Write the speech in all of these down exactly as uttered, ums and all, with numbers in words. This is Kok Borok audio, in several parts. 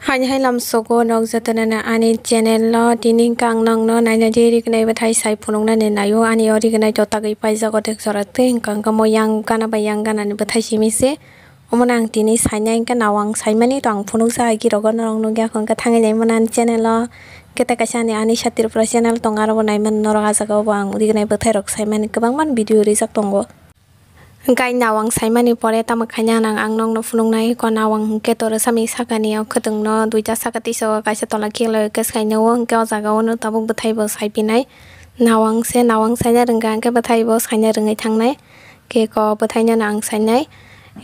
Haini hai lamsogo nok jotono ani channel o tini hwnkhe ang nokno naina di rignai bwthai sai phunuknani naio. Ani o rignai to tagwi paijak o dek jora tei hwnkha hwnkha mo yang gana bai yang gana ni bwthai simi se. Omono ang tini sainai hwnkhe nawang saimani to ang phunuksa hai girogo norok nukya hwnkha thangwi naimano ani channel o. Kete kaisa ani Anisha Tripura channel tongo, aro bo naimano norok, ah jaga o bo ang rignai bwthai rok saimani kwbangma video rijak tongo. Hwnkhe nawang saimani pore tamo khaina nang ang nokno phunuknai, ko nawang hwnkhe to rwsami sakani o khwtwngno duita saka tisa o kaisa tola khiklai o khe saino o, hwnkhe o jaga o no tabuk bwthai bo saiphinai. Nawang se, nawang saina rwngkha hwnkhe bwthai bo saina rwngwi thangnai. Khe ko bwthai no ang sainai.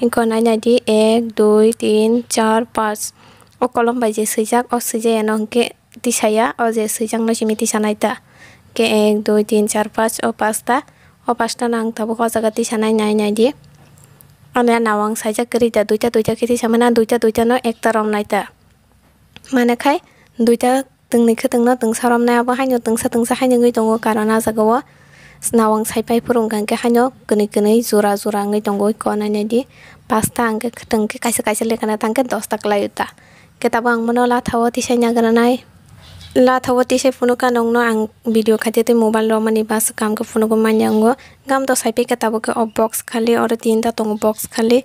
Hwnkhe nainai di ek, dui, tin, char, panch. O kolom bai je swijak, o swijaya no hwnkhe tisaya, o je swijakno simi tisanai ta. Khe ek, dui, tin, char, panch, o pasta, o pasta no ang tabuk o jaga tisanai, nai nai di. Ani a nawang saijak kwrwi ta, duita duita khe tisamani, a duita duita no ekta romnai ta. Mane khai duita twngni khwtwngno twngsa romnai, abo haino twngsa twngsa haino wngwi tongo, karon a jaga o nawang saipai phuru hwnkha hwnkhe haino kwnwi kwnwi jora jora wngwi tongo, iko nai nai di. Pasta hwnkhe khwtwng khe kaisa kaisa lekha na tang khe dosta kwlai o ta. Khe tabuk ang bono latha o tisai nagranai. Latha o tisai phunukha nokno ang video khaite tei mobile romani bus kam khe phunugo manya wngo. Gam to saipi khe tabuk khe o box khali oro tinta tongo box khali.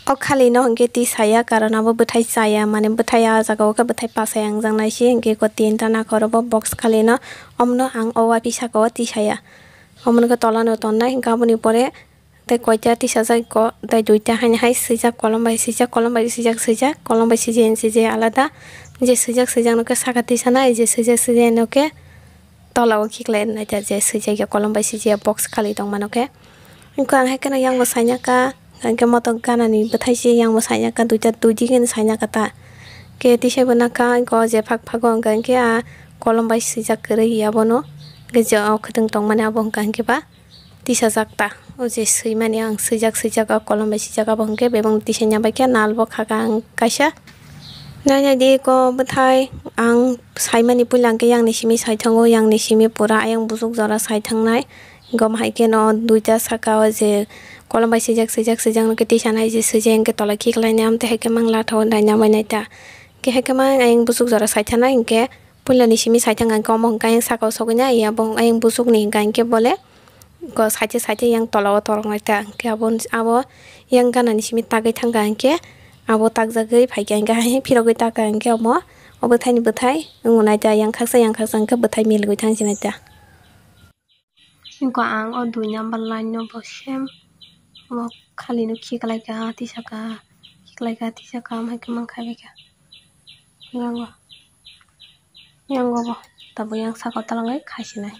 O khali no hwnkhe tisaya karon abo bwthai chaya mane bwthai a jaga o khe bwthai pasai ang jaknai se hwnkhe ko tinta nakhoro bo box khali no omno ang o wapi saka o tisaya. Omono khe tola no tonnai hwnkhe aboni pore Tei koita tisajak ko, tei duita haino hai swijak, kolom bai swijak, kolom bai swijak, swijak, kolom bai swijak, swijak alada. Je swijak, swijak no khe saka tisanai, je swijak, swijak no khe tola o khiklai nai ta, je swijak ya kolom bai swijak ya box khali tong mano khe. Hwnkhe ang hai kheno yang bo saina kha, hwnkhe moto gana ni bwthai se yang bo saina kha, duita dui di khe saina kha ta. Khe tisai bo nakha, hwnkhe o je phak phago hwnkha hwnkhe a kolom bai swijak kwrwi ya bono. Hwnkhe je o khwtwng tong mani abo hwnkha hwnkhe ba. Tisajak ta. O je swimani ang swijak swijak o kolom bai swijak abo hwnkhe bebak tisaina bai khe nal bo khaka ang kaisa. Nai nai di ko bwthai ang saimani puila hwnkhe yang ni simi saithango, yang ni simi pura ayang buchuk jora saithangnai. Gom hai khe no duita saka o je kolom bai swijak swijak swijak no khe tisanai je swijak hwnkhe tola khiklainai amtwi hai khe mang latha o naina bai nai ta. Khe hai khe mang ayang buchuk jora saithanai hwnkhe puila ni simi saithang hwnkhe omo hwnkhe ayang saka o sogwi nai ya bo ayang buchuk ni hwnkha hwnkhe bole. Ko saite saite yang tola o torok nai ta hwnkhe abo, abo yang gana ni simi tagwi thangkha hwnkhe abo takjagwi phaikha hwnkhe hai phirogwi taka hwnkhe omo o bwthai ni bwthai wngo nai ta yang khaksa yang khaksa hwnkhe bwthai milgwi thang sinai ta. Hwnkhe ang o dui number line no bo sem o khali no khiklai kha tisaka khiklai kha tisaka amhai khe mang khai bai kha yang o yang o bo tabuk yang saka o twlangwi khai sinai.